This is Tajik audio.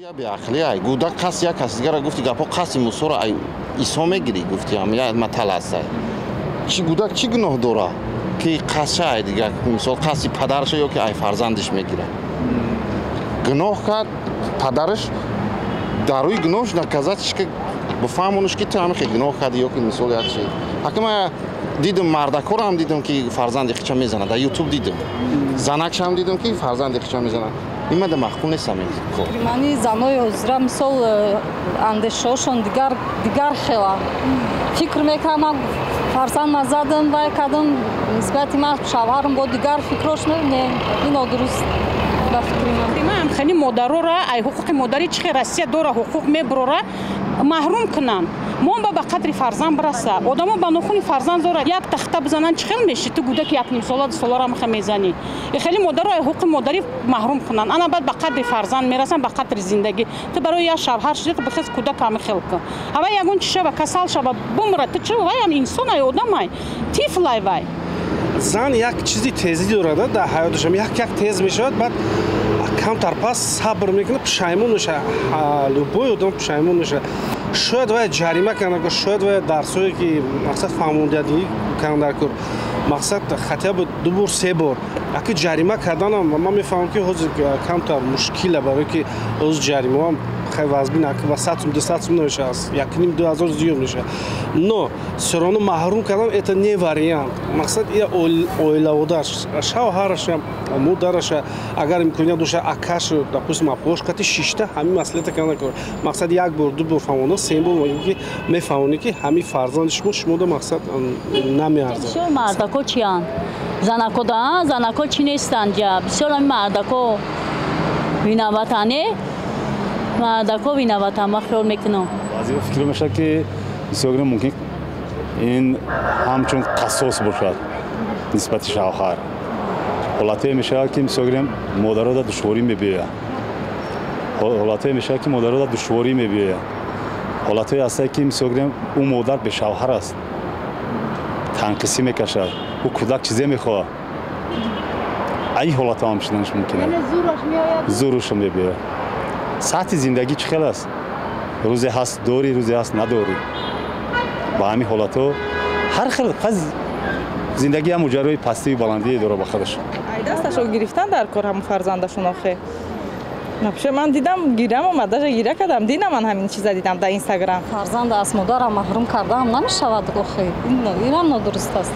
Я беақлӣ ай гӯдак қасд як кас дигара гуфти гапҳо қасди Мусоро ай Исо мегирӣ, гуфти ам я матал аст. Ай чӣ гӯдак чӣ гуноҳ дора, ки қасдша ай дигар, мисол, қасди падараша ё ки ай фарзандиш мегирад? Гуноҳ кард, падараш дар рӯи гуноҳш наказать ш ки бифаҳмонаш, ки ту ҳамин хел гуноҳ кардӣ ё ки мисол як чи. Ҳакама дидум, мардакорам дидум, ки фарзанди хича мезанад. Дар Ютуб дидум, занакшам дидум, ки фарзанди хича мезанад. Ин мада маъқул нестам. Мани занои ҳозира, мисол, андешаҳошон дигар дигар хела фикр мекунам. Ман фарзанд назадам, вай кардам, нисбати ман шавҳарам бо дигар фикрош. Не, ин нодуруст ба фикри ман. Ман хеле модарора ай ҳуқуқи модарӣ, чӣ хел Россия дора, ҳуқуқ мебурора, маҳрум кунанд. Мо ба қадри фарзанд бираса. Одамо ба нохуни фарзанд дора як тахта бизананд, чӣ хел меши? Ту гӯдаки якнимсола, дусолара меха мезанӣ. Хеле модаро ай ҳуқуқи модарӣ маҳрум кунанд. Ана баъд ба қадри фарзанд мерасанд, ба қадри зиндагӣ. Ту барои як шавҳар шуда, бихез, кӯдак ҳами хел кун. Ҳавай ягон чӣ шава, касал шава, бумра, ту чӣ? Вайам инсон ай, одамай, тифлай вай. Зан як чизи тезӣ дорад дар ҳаёташам, як як тез мешавад, баъд камтар пас сабр мекунад, пушаймон мешавад. Любой одам пушаймон мешавад. Шояд вай ҷарима карданд, шояд вай дарсое ки мақсад фаҳмондиядӣ карданд дар кор, мақсад хотя бы ду бор, се бор аки ҷарима карданам, ман мефаҳмам, ки ҳозир камтар мушкила, барое ки ҳозир ҷаримаам хеле вазбин, ба 100 сум, 200 сум намешавад, якним ду ҳазор зиёд мешавад. Но всё равно маҳрум кардан это не вариант. Мақсад я оилаводаш, шавҳараша, модараша, агар имконият дошта, акашу, допустим, апош қати шишта ҳамин маслиҳата кардан кор. Мақсад як бор, ду бор фаҳмонда, сем бор ки мефаҳмонӣ, ки ҳамин фарзанди шумо шумода мақсад намеарзад. Бисёр мардако чиянд, занако да, занако чӣ нестанд ҷа. Бисёр ҳамин мардако виноват ане, мардако виноват ан, ман хиёл мекунам. Баъзеҳо фикр мешавад, ки бисёр мумкин ин ҳамчун қассос бошад нисбати шавҳар. Ҳолатое мешавад, ки мисол гирем, модарода душворӣ мебиёяд. Ҳолатое мешавад, ки модарода душворӣ мебиёяд. Ҳолатое ҳастад, ки мисол гирем, ӯ модар бешавҳар аст, танқисӣ мекашад, ӯ кӯдак чизе мехоҳад. Ай ҳолатҳо ҳам шуданаш мумкин аст, зуруша мебиёяд. Сатҳи зиндагӣ чӣ хел аст? Рӯзе ҳаст дорӣ, рӯзе ҳаст надорӣ. Ба ҳамин ҳолатҳо ҳар хел зиндагӣ ҳам муҷаррои пастию баландие дора ба худаш. Ай дасташо гирифтан дар кор ҳамун фарзандашон охе. Вообще ман дидам, гирам омад, даже гира кардам, дидам, ман ҳамин чиза дидам дар Инстаграм. Фарзанд аз модарам маҳрум кардаам намешавад охе, инам нодуруст аст.